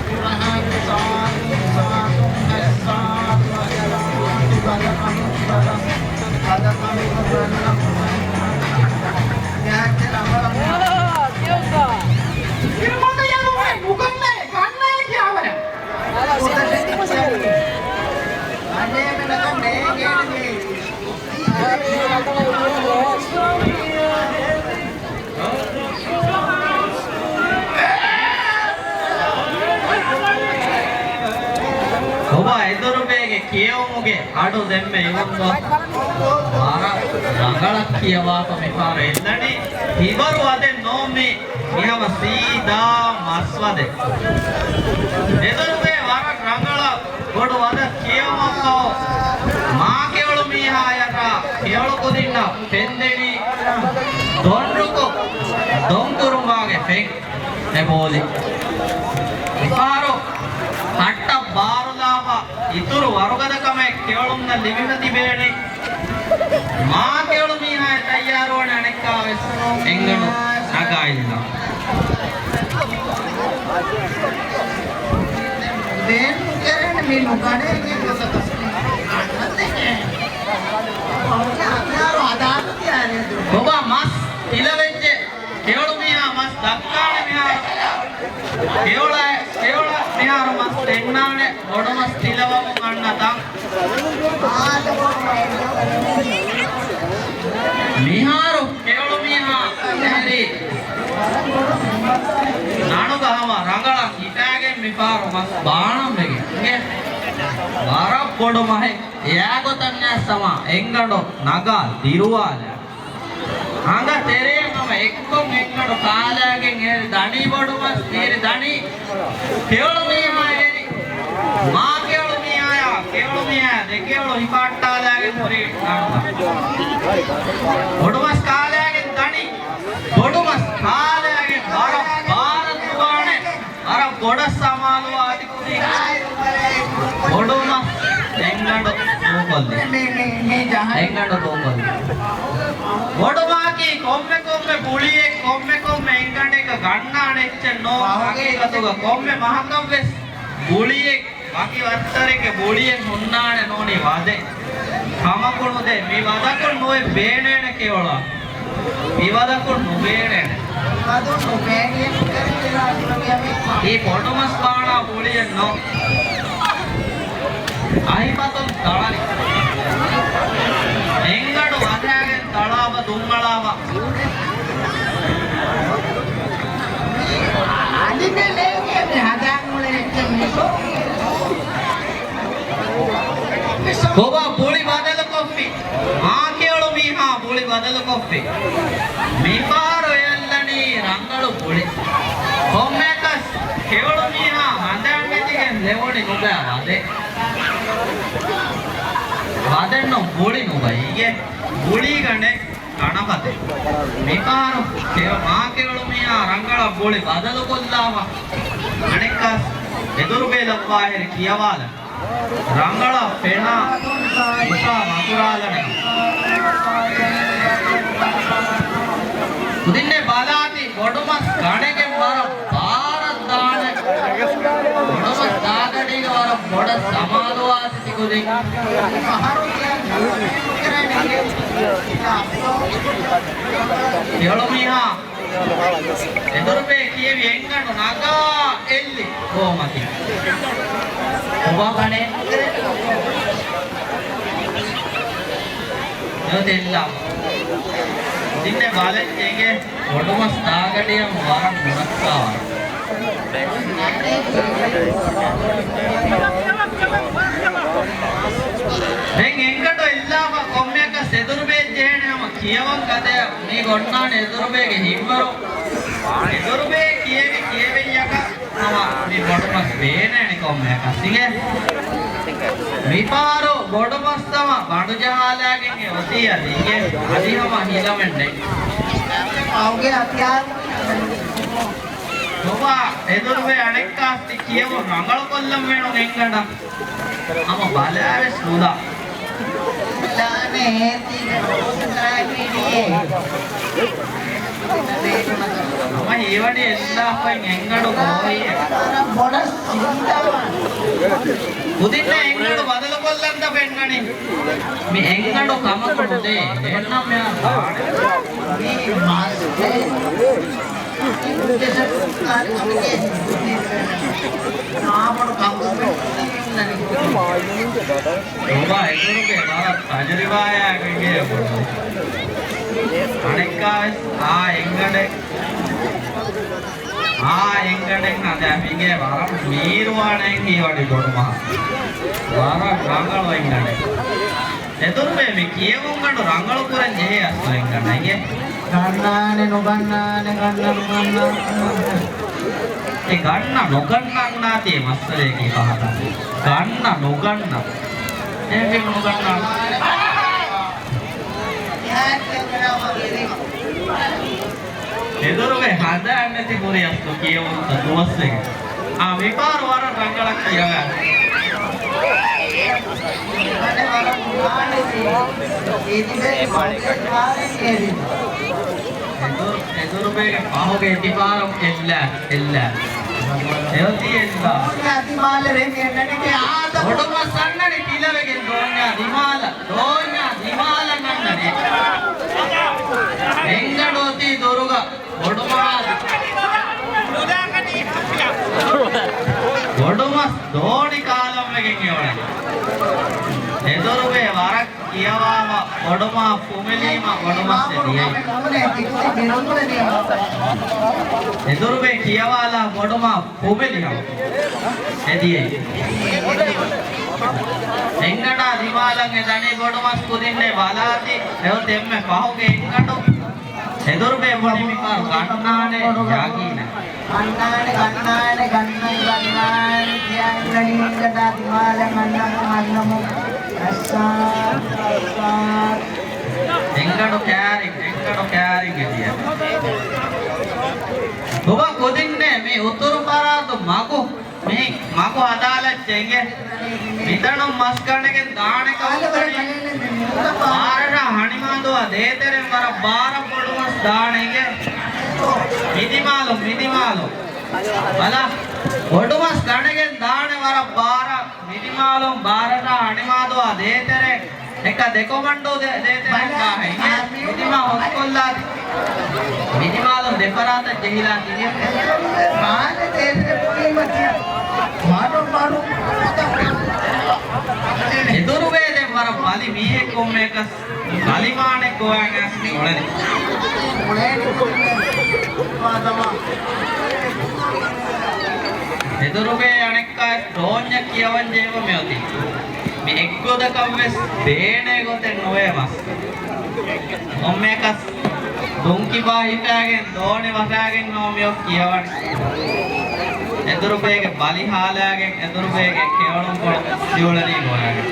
ކުރަހަން ސާދު ސާދު އައްސާދު އައްސާދު ބަލަމަނު ބަލަމަނު ބަލަމަނު ބަލަމަނު. ކިރުމަގަޔަށް ނުކަންނައޭ، ކަންނައޭ ކިޔާވަރަށް. ކޮބާ އެދުރުބޭގެ ކިޔެވުމުގެ އަޑު ދެންމެ އިވުންދޯ؟ ވަރަށް ރަނގަޅަށް ކިޔަވާފަ މިފަހަރު އެއްލަނީ. ހިބަރު ވަދެއް ނޯ މީ. މިހަމަ ސީދާ މަސްވަދެއް. އެދުރުބޭ ވަރަށް ރަނގަޅަށް ބޮޑު ވަދަ ކިޔަވަމަށްފަހު، މާކެޔޮޅު މީހާޔަށް ކެޔޮޅު ކުދިންނަށް ފެންދެނީ ދޮންރުކު ދޮންކުރުނބާގެ ފެން އެބޯލި. މިފަހަރު ހައްޓަށް ބާރުލާފަ އިތުރު ވަރުގަދަކަމެއް ކެޔޮޅުންނަށް ލިބިފަ ތިބޭނީ. މާކެޔޮޅު މީހާ ތައްޔާރުވަނީ އަނެއްކާވެސް އެންގަނޑު ނަގާ އިންނަ. ދެން ކެރެން މި ނުގަނެގެ ގޮތަކަސް މި އަންނަން ދެން. އަންނާރު އަދާލަތި އާރެދު. ބޮބާ މަސް ތިލަވެއްޖެ. ކެޔޮޅު މީހާ މަސް ދައްކާނެ މިހާރު. ކެޔޮޅަ، ކެޔޮޅަ މިހާރު މަސް ދެންނާނެ. ބޮޑު މަސް ތިލަވަމުން އަންނަ ތަން. މިހާރު ކެޔޮޅު މީހާ އެހެރީ ނަނުގަ ހަމަ ރަނގަޅަށް ހިފާގެން މިފާރު މަސް ބާނަން ވެގެން އިނގޭ. ވަރަށް ބޮޑު މަހެއް އެއާގޮތަށް އައިސް ހަމަ އެންގަނޑު ނަގާ ދިރުވާލާ. ހަނގަ ތެރެއިން ހަމަ އެއްކޮށް އެންގަނޑު ކާލާގެން އެހެރި ދަނީ ބޮޑު މަސް ދީރި ދަނީ. ކެޔޮޅު މީހާ އެހެރި. މާ ކެޔޮޅު މީހާޔާ، ކެޔޮޅު މީހާ ދެ ކެޔޮޅު ހިފައްޓާލާގެން ހުރި ނަން. ބޮޑު މަސް ކާލާގެން ދަނީ. ބޮޑު މަސް ކާލާގެން ވަރަށް ބާރަށް ދުވާނެ. ވަރަށް ބޮޑަށް ސަމާލުވާ އަދި ކުދިން ބޮޑު މަސް އެންގަނޑު ދޫކޮށްލި. އެންގަނޑު ދޫކޮށްލި. ބޮޑު މަހަކީ ކޮންމެ ކޮންމެ ބުޅިއެއް، ކޮންމެ ކޮންމެ އެންގަނޑެއް ގަންނާނެ އެއްޗެއް ނޯ. ހަގީގަތުގަ ކޮންމެ މަހަކަށްވެސް ބުޅިއެއް، ވަކި ވައްތަރެއްގެ ބުޅިއެއް ހުންނާނެ ނޫނީ ވަދެ. ކަމަކު ނުދޭ. މި ވަދަކުން ނުވެ ބޭނޭނެ ކެޔޮޅާ. މި ވަދަކުން ނުބޭނޭނެ. މި ވަދުން ނުބޭނިއެއް ކަރެއް ވެލާ ކުރެވިޔަ މި. އީ ބޮޑުމަސް ބާނާ ބުޅިއެއް ނޯ. އަހިފަތުން ތަޅަނި. އެންގަނޑު ވަދާގެން ތަޅާބަ ދުންއަޅާބަ. އަދި ބެލޭގެ މި ހަދާން އުޅެން އެއްޗެއް މިކޮށް. ކޮބާ ބުޅި ބަދަލުކޮށްފި؟ މާ ކެޔޮޅު މީހާ ބުޅި ބަދަލުކޮށްފި. މިފަހަރު އެ އައްލަނީ ރަނގަޅު ބުޅި. ކޮންމެއަކަސް ކެޔޮޅު މީހާ ހަނދާން ނެތިގެން ލެވުނި ނުބައި ވަދެ. ވަދެއްނު ބުޅި ނުބައިގެ. ބުޅީގަނޑެއް ކަނަފަތެއް. މިފަހަރު ކެޔޮ-، މާ ކެޔޮޅު މީހާ ރަނގަޅަށް ބުޅި ބަދަލުކޮށްލާފަ. އަނެއްކާސް އެދުރުބޭ ލައްވާހެރި ކިޔަވާލަން. ރަނގަޅަށް ފެނާ ހިފާ މަކުރާލަނެ. ކުދިންނޭ ބަލާތި ބޮޑުމަސް ގަނެގެން ވަރަށް ބާރަށް ދާނެ. ބޮޑުމަސް ދާގަޑީގަ ވަރަށް ބޮޑަށް ސަމާލުވާތި ތިކުދިން. ކެޔޮޅު މީހާ އެދުރުބޭ ކިޔެވި އެންގަނޑު ނަގާ އެއްލި ގޯމަތި. ކޮބާ ކަނެ؟ އެއޮތެއްލާ. ދިންނެ ބާލެއް އެނގޭ ބޮޑުމަސް ދާގަޑިއަށް ވަރަށް ނުނައްކާވާ. ދެން އެންގަނޑު އެއްލާފަ ކޮންމެއަކަސް އެދުރުބޭ ޖެހޭނެ ހަމަ ކިޔަވަން ގަދަޔަށް މީ ގޮންނާނެ އެދުރުބޭގެ ހިތްވަރު. އެދުރުބޭ ކިޔެވި ކިޔެވެއްޔަކަސް ހަމަ މި ބޮޑުމަސް ބޭނޭނެ ކޮންމެއަކަސް އިނގޭ. މިފަހަރު ބޮޑުމަސް ހަމަ ބަނޑު ޖަހާލާގެން އެ އޮތީ އަދި އިނގޭ. އަދި ހަމަ ހިލަމެއް ނެތް. އައުގެ ހަތިޔާރު. ނުބާ އެދުރުބޭ އަނެއްކާސް ތި ކިޔެވުން ރަނގަޅުކޮށްލަން ވޭނު އެންގަނޑަށް. ހަމަ ބަލާވެސް ނުލާ. ލާނެ އޭތީގެ ރޯސް ކާކިޑިއޭ. ހަމަ ހީވަނީ އެއްލާފައި އެންގަނޑު ގޯހިއެއް. ބޮޑަށް ސީދާ. ކުދިންނަށް އެންގަނޑު ބަދަލުކޮށްލަންތަ ފެންނަނީ؟ މި އެންގަނޑު ކަމަކު ނުދޭ. އެންނަމެއް ދާނެ. މީ މަސްތޭ. ނުބާ އެދުރުގެ ވަރަށް ތަޖުރިބާޔާ ގެންގެ އަނެއްކާވެސް އާ އެންގަނޑެއް، އާ އެންގަނޑެއް ހަދާ މީގެ ވަރަށް މީރުވާނެ ހީވަނީ ބޮޑުމާ. ވަރަށް ރަނގަޅު އެންގަނޑެއް. އެދުރުބޭ މި ކިޔެވުންގަނޑު ރަނގަޅު ކުރަން ޖެހޭ އަސްލު އެންގަނޑަށް އިނގޭ. ގަންނާނެ ނުގަންނާނެ ގަންނަ ނުގަންނާނެ. އެ ގަންނަ ނުގަންނަންނާތީ މައްސަލައަކީ ފަހަތަށް. ގަންނަ ނުގަންނަ. އެހެންވީމަ ނުގަންނާނެ. އެދުރުގެ ހަނދާން ނެތި ކުރި އަސްލު ކިޔެވުންތަ ދުވަސްވެގެން. އާ، މިފަހަރު ވަރަށް ރަނގަޅަށް ކިޔަވާ. އެދުރު، އެދުރުބޭގެ ފަހުގެ އެތިފާރަށް އެއްލާ، އެއްލާ. އެއޮތީ އެއްލާ. ބޮޑުމަސް އަންނަނީ ތިލަވެގެން ދޯންޏާ ދިމާލަށް. ދޯންޏާ ދިމާލަށް އަންނަނީ. އެންގަނޑު އޮތީ ދޮރުގަ. ބޮޑުމާ. ބޮޑުމަސް ދޯނި ކާލަންވެގެން އެ އުޅެނީ. އެދުރުބޭ ވަރަށް ކިޔަވާފަ ބޮޑުމާ ފުމެލީމަ ބޮޑުމަސް އެ ދިޔައީ. އެދުރުބޭ ކިޔަވާލާ ބޮޑުމާ ފުމެލިހަމަ އެ ދިޔައީ. އެންގަނޑާ ދިމާލަށް އެ ދަނީ ބޮޑުމަސް ކުދިންނޭ ބަލާތި އެއޮތް އެންމެ ފަހުގެ އެންގަނޑު. އެދުރުބޭ ބުނި މިފަހަރު ގަންނާނެ ޔަގީނެއް. ގަންނާނެ، ގަންނާނެ، ގަންނަން، ގަންނާނެ ކިޔާ އިންނަނީ އެންގަނޑާ ދިމާލަށް އަންނަމުން، އަންނަމުން. އައްސާ، އައްސާ. އެންގަނޑު ކާރިން، އެންގަނޑު ކާރިން އެ ދިޔަ. ބޮބާ ކުދިންނޭ މި އުތުރު ފަރާތު މަގު މި މަގު ހަދާލައްޗޭ އިނގޭ. މިތަނުން މަސް ގަނެގެން ދާނެ ކަމަކު ވަނީ. ބާރަށާ ހަނިމާދުވާ ދޭތެރެން ވަރަށް ބާރަށް ބޮޑު މަސް ދާނެ އިނގޭ. މިދިމާލުން، މިދިމާލުން. ބަލަ، ބޮޑުމަސް ގަނެގެން ދާނެ ވަރަށް ބާރަށް. މިދިމާލުން ބާރަށާ އަނިމާދުއާ ދޭތެރޭ. އެކަ ދެކޮމަންޑޫ ދޭ-، ދޭތެރޭ ކާހެއް އިނގޭ؟ މިދިމާ ހޮސްކޮށްލާތި. މިދިމާލުން ދެފަރާތަށް ޖެހިލާތި އިނގޭ؟ މާލެ ދޭތެރޭ ބުނީމަތި. މާޑު، މާޑު. އެދުރުބޭ ދެން ވަރަށް ބަލި މީހެއް ކޮންމެއަކަސް. ކަލިމާނެ ކޮވާނގަސް އުޅެނީ. އެދުރުގެ އަނެއްކާ ދޯންޏަށް ކިޔަވަން ޖެހިފަ މިއޮތީ. މި އެއްގޮތަކަށްވެސް ބޭނޭ ގޮތެއް ނުވޭ މަސް. ކޮންމެއަކަސް ދުންކިބާ ހިފާގެން ދޯނި ވަށާގެން ނޯ މިއޮށް ކިޔަވަނީ. އެދުރުބޭގެ ބަލި ހާލާގެން އެދުރުބޭގެ ކެޔޮޅުންކޮޅު ދިއުޅެނީ ގޮވާގެން.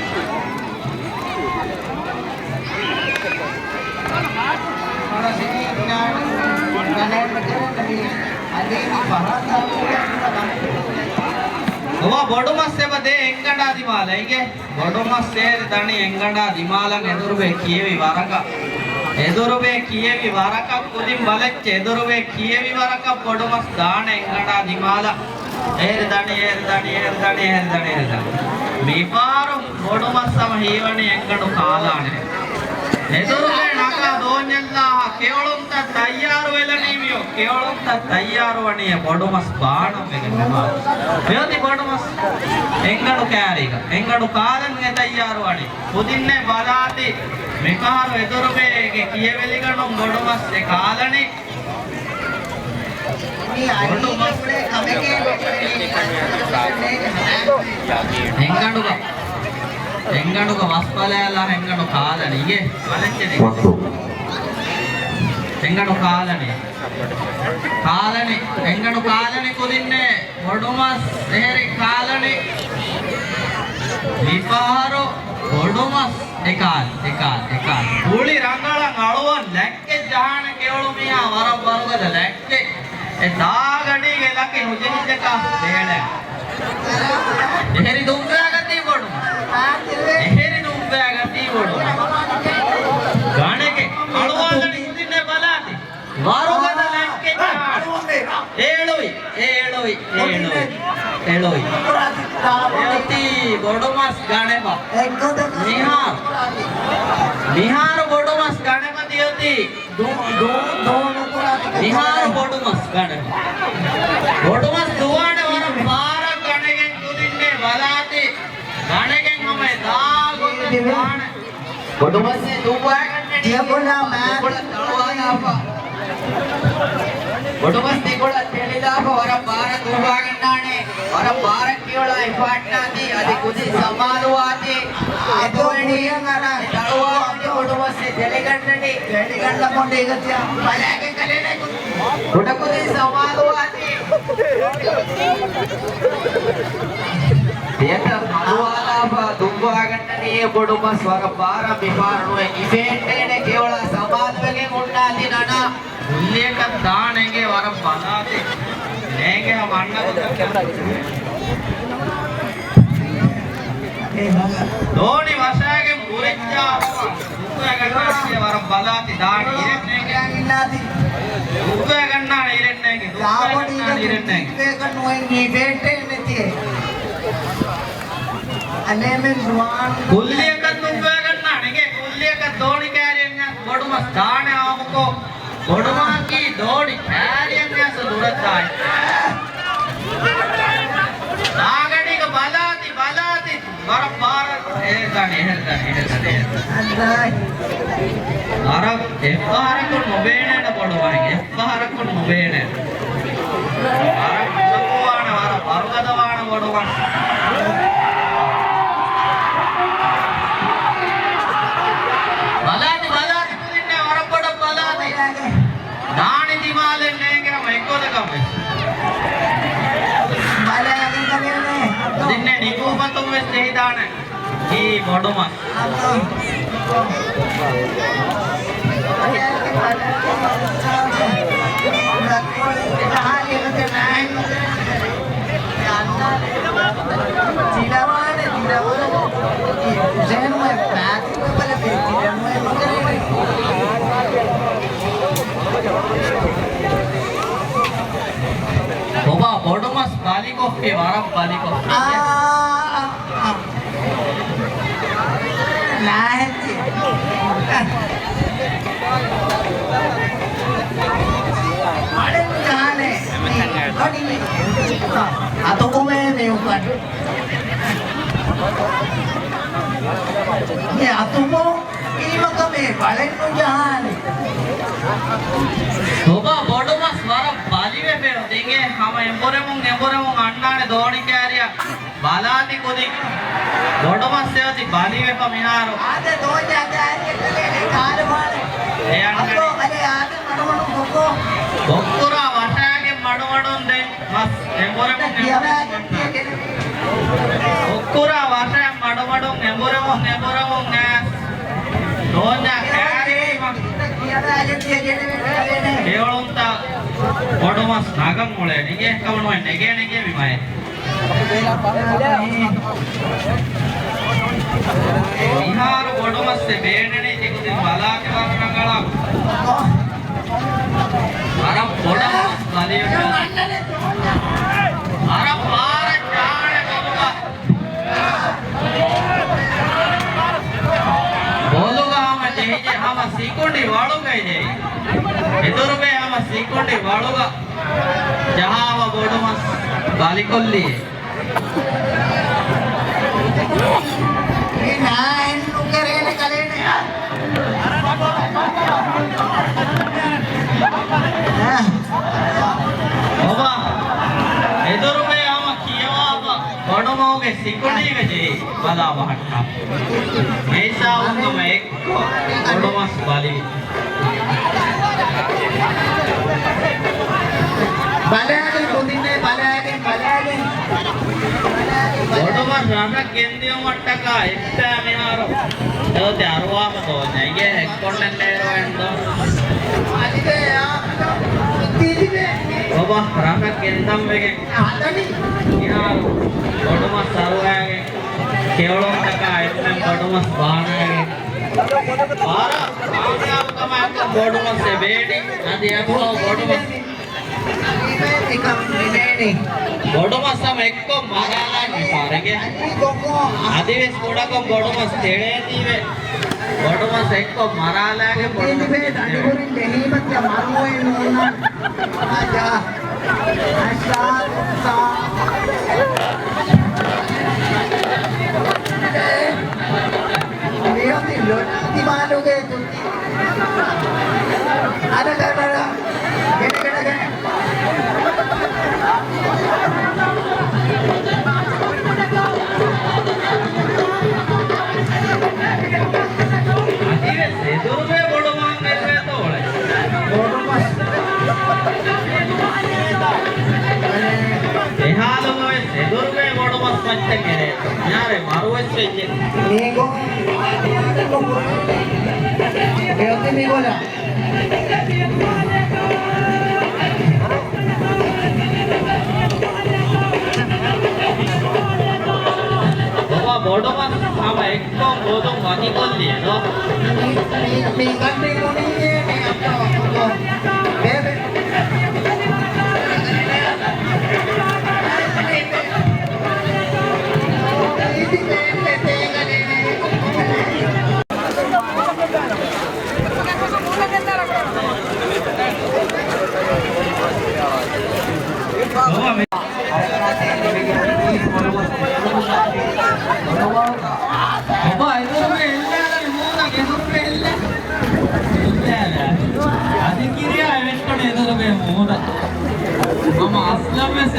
އޮވާ ބޮޑުމަސް އެބަ ދޭ އެންގަނޑާ ދިމާލަށް އިނގޭ. ބޮޑުމަސް އޭރި ދަނީ އެންގަނޑާ ދިމާލަށް އެދުރުބޭ ކިޔެވި ވަރަކަށް. އެދުރުބޭ ކިޔެވި ވަރަކަށް ކުދިން ބަލައްޗެ އެދުރުބޭ ކިޔެވި ވަރަކަށް ބޮޑުމަސް ދާނެ އެންގަނޑާ ދިމާލަށް. އޭރި ދަނީ، އޭރި ދަނީ، އޭރި ދަނީ، އޭރި ދަނީ، އޭރި ދަނީ. މިފަހަރު ބޮޑުމަސް ހަމަ ހީވަނީ އެންގަނޑު ކާލާނެ. އެދުރުގެ ނަގާ ދޯންޏެއްލާ ކެޔޮޅުންތައް ތައްޔާރުވެލަނީ މިއޮ. ކެޔޮޅުންތައް ތައްޔާރުވަނީ އެ ބޮޑުމަސް ބާނަން ވެގެން މިފަހަރު. މިއޮތީ ބޮޑުމަސް އެންގަނޑު ކާރީގަ. އެންގަނޑު ކާލަން އެ ތައްޔާރުވަނީ. ކުދިންނޭ ބަލާތި. މިފަހަރު އެދުރުގެ ކިޔެވެލިގަނޑުން ބޮޑުމަސް އެ ކާލަނީ. އެންގަނޑުގަ، އެންގަނޑުގަ ވަސް ބަލާލާ އެންގަނޑު ކާލަނީ އިނގޭ. އެންގަނޑު ކާލަނީ. ކާލަނީ. އެންގަނޑު ކާލަނީ ކުދިންނޭ. ބޮޑުމަސް އެހެރި ކާލަނީ. މިފަހަރު ބޮޑުމަސް އެކާލި، އެކާލި، އެކާލި. ގުޅި ރަނގަޅަށް އަޅުވަން ލެއްކެއް ޖަހާނެ ކެޔޮޅު މީހާ ވަރަށް ވަރުގަދަ ލެއްކެއް. އެ ދާގަޑީގެ ލަކި ނުޖެހިއްޖަކާ ބޭޅެ. އެހެރި ދުއްވާގަތީ ބޮޑުމަސް. އެހެރި ދުއްވާގަތީ ބޮޑުމަސް. ގަނެގެ އަޅުވާލަނީ ކުދިންނޭ ބަލާތި. ވަރުގަދަ ލެއްކެއް ޖަހާނެ. އެޅުވި، އެޅުވި، އެޅުވި، އެޅުވި. އެއޮތީ ބޮޑުމަސް ގަނެބަ. މިހާރު، މިހާރު ބޮޑުމަސް ގަނެބަ ދިޔޮތީ. މިހާރު ބޮޑުމަސް ގަނެބަ. ބޮޑުމަސް ދުވާނެ ވަރަށް ބާރަށް ގަނެގެން ކުދިންނޭ ބަލާތި. ގަނެގެން ހަމަ ދާ ގޮތަށް ދާނެ. ބޮޑުމަސް ދުއްވާގަންނަނީ ދެކޮޅަށް މާ ދެކޮޅަށް ދަޅުވާލާފަ. ބޮޑުމަސް ދެކޮޅަށް ތެޅިލާފަ ވަރަށް ބާރަށް ދުއްވާގަންނާނެ. ވަރަށް ބާރަށް ކިޔޮޅާ އިފާއްޓާތީ އަދި ކުދިން ސަމާލުވާތީ. އެ ދޯނި ދަޅުވާލާ ބޮޑުމަސް ތެޅިގަންނަނީ. ތެޅިގަންނަ ބޮޑު އިގަތި ބަލާގެ ކަލޭ ނެ. ކުޑަކުދިން ސަމާލުވާތީ. ދެއަތަށް މަޑުވާލާފަ ދުއްވާގަންނަނީ ބޮޑުމަސް ވަރަށް ބާރަށް މިފާރު ނުވެ އިފޭއްޓޭނެ ކެޔޮޅާ ސަމާލުވެގެން ހުންނާތި ނަނާ. ކުއްލިއަކަށް ދާނެ އިނގޭ ވަރަށް ބަލާތި. ނޭނގެ ހަމަ އަންނަ ގޮތަކަށް. ދޯނި ވަށާގެން ބުރިއްޖާ ދުއްވައިގަންނާނެ ވަރަށް ބަލާތި ދާނީ އިރެއްނޭނގެ. ދުއްވައިގަންނާނެ އިރެއްނޭނގެ. ދުއްވައިގަންނާނެ އިރެއްނޭނގެ. ކުއްލިއަކަށް ދުއްވައިގަންނާނެ އިނގޭ. ކުއްލިއަކަށް ދޯނި ކާރިއަށް ބޮޑުމަސް ދާނެ އާއްމުކޮށް. ބޮޑުމަހަކީ ދޯނި ކާރިއަށް އައިސް ދުރަށް ދާނެ. ދާގަޑީގަ ބަލާތި، ބަލާތި. ވަރަށް ބާރަށް އެހެރި ދާނެ، އެހެރި ދާނެ، އެހެރި ދާނެ، އެހެރި ދާނެ. ވަރަށް އެއްފަހަރަކުން ނުބޭނޭނެ ބޮޑުމަހެއް، އެއްފަހަރަކުން ނުބޭނޭ. ވަރަށް ކުޑަކުވާނެ، ވަރަށް ވަރުގަދަވާނެ ބޮޑުމަހެއް. ބަލާތި، ބަލާތި. ކުދިންނޭ ވަރަށް ބޮޑަށް ބަލާލި. ދާނީ ދިމާލެއް ނޭނގެ ހަމަ އެއްގޮތަކަށް ވެސް. ކުދިންނޭ ނިކުމެތުން ވެސް ޖެހިދާނެ އީ ބޮޑުމަސް. ބޮޑުމަސް ބަލިކޮށްފި، ވަރަށް ބަލިކޮށްފި. އާ، އާ. ނާހެއްޗެއް. މަޑެއް ޖާނެ. އަތުކުމޭ މިއުކަން. މި އަތުމު ވީމަކަށް މި ބަލެއް ނުޖަހާނެ. ބޮޑުމަސް ވަރަށް ބަލިވެފަ ދިގެ ހަމަ އެނބުރެމުން އެނބުރެމުން އަންނާނެ ދޯނި ކާރިއަށް ބަލާތި ކުދިން. ބޮޑުމަސް އެއޮތީ ބަލިވެފަ މިހާރު. އާދެ ދޯންޏާ ކާރިއަށް ކަލޭނެ ކާރު ބާނެ. އެ އަންނަނީ. އަދޯ އަދެ އާދެ މަޑުމަޑުން ކޮއްކޮ. ކޮއްކުރާ ވަށާގެން މަޑުމަޑުން ދެން. މަސް އެނބުރެމުން އެނބުރެމުން އަންނާނެ. ކޮއްކުރާ ވަށާ މަޑުމަޑުން އެނބުރެމުން އެނބުރެމުން އައިސް. ދޯންޏާ ކާރި ކެޔޮޅުންތައް ބޮޑުމަސް ނަގަން އުޅޭ ނިގޭ ކަމަނުވެ ނެގޭ ނެގޭ މި މައެއް. މިހާރު ބޮޑުމަސް ބޭނެނީ ތިކުދިން ބަލާތި ވަރަށް ރަނގަޅަށް. ވަރަށް ބޮޑަށް ބަލިވެފަ. ވަރަށް ބާރަށް ޖާނެ ބޮޑުމަސް. ބޮލުގަ ހަމަ ޖެހިޖެ ހަމަ ސިކުނޑި ވަޅުގައި ޖެހި. އެދުރުބޭ ހަމަ ސިކުނޑި ވަޅުގަ ޖަހާފަ ބޮޑުމަސް ބަލިކޮށްލި. މި ނާހެން ނުކެރޭނެ ކަލޭނެ. އޮބާ، އެދުރުބޭ ހަމަ ކިޔަވާފަ ބޮޑުމަހުގެ ސިކުނޑީގަ ޖެހި ބަލާ ބަހައްޓާ. މޭސާ އުންދުމަ އެއްކޮށް ބޮޑުމަސް ބަލި. ބަލާލި ކުދިންނޭ ބަލާލި، ބަލާލި. ބޮޑުމަސް ރަށަށް ގެންދިޔުމަށްޓަކާ އެއްބައި މިހާރު އެއޮތީ އަރުވާފަ ދޯންޏަށް އިނގޭ އެއްކޮށްނެއް ނޭރުވެންދޯ. އަދިވެ އާ، އޮބާ ރަށަށް ގެންދަން ވެގެން. މިހާރު ބޮޑުމަސް އަރުވާގެން ކެޔޮޅުންތަކާ އެންމެން ބޮޑުމަސް ބާނާގެން. ވަރަށް ކާމިޔާބު ކަމާއެކު ބޮޑުމަސް އެ ބޭޑި އަދި އެބަހު ބޮޑުމަސް. ބޮޑުމަސް ހަމަ އެއްކޮށް މަރާލާ މިފާރެގެ. އަދިވެސް ކުޑަކޮށް ބޮޑުމަސް ތެޅޭތީވެ. ބޮޑުމަސް އެއްކޮށް މަރާލާގެ ބޮޑުމަސް ތެޅޭ. މިއޮތީ ލޮޓާ ދިމާލުގެ ތުން. އަދަ ކަރަ ކަރަ. ގެނެ ގެނެ ގެނެ. އަދިވެސް އެދުރުބޭ ބޮޑުމަހަށް އެރުވޭތޯ އުޅެ. ބޮޑުމަސް. އެހާލުގަވެސް އެދުރުބޭ ބޮޑުމަސް މައްޗަށް އެރޭ. މިހާރު މަރުވެސް ވެއްޖެ. މީގޮ. މިއޮތީ މިގޮލަށް. ބަބާ ބޮޑުމަސް ހަމަ އެއްކޮށް ބޮލުން ވަކިކޮށްލިއެއް ދޯ. މި، މި، މި ގަނޑި ގުނިއްޔޭ މި އައްޑަ ވަކުކޮށް. ބޭބެ. އޮބާ، އެދުރުމެ އެއްލާލަ މޫނަށް އެދުރުމެ އެއްލާ. އެއްލާލަ. އަދި ކިރިޔާ އެވެއްޓުނު އެދުރުމެ މޫނަށް. މަމަ އަސްލަމް ވެސް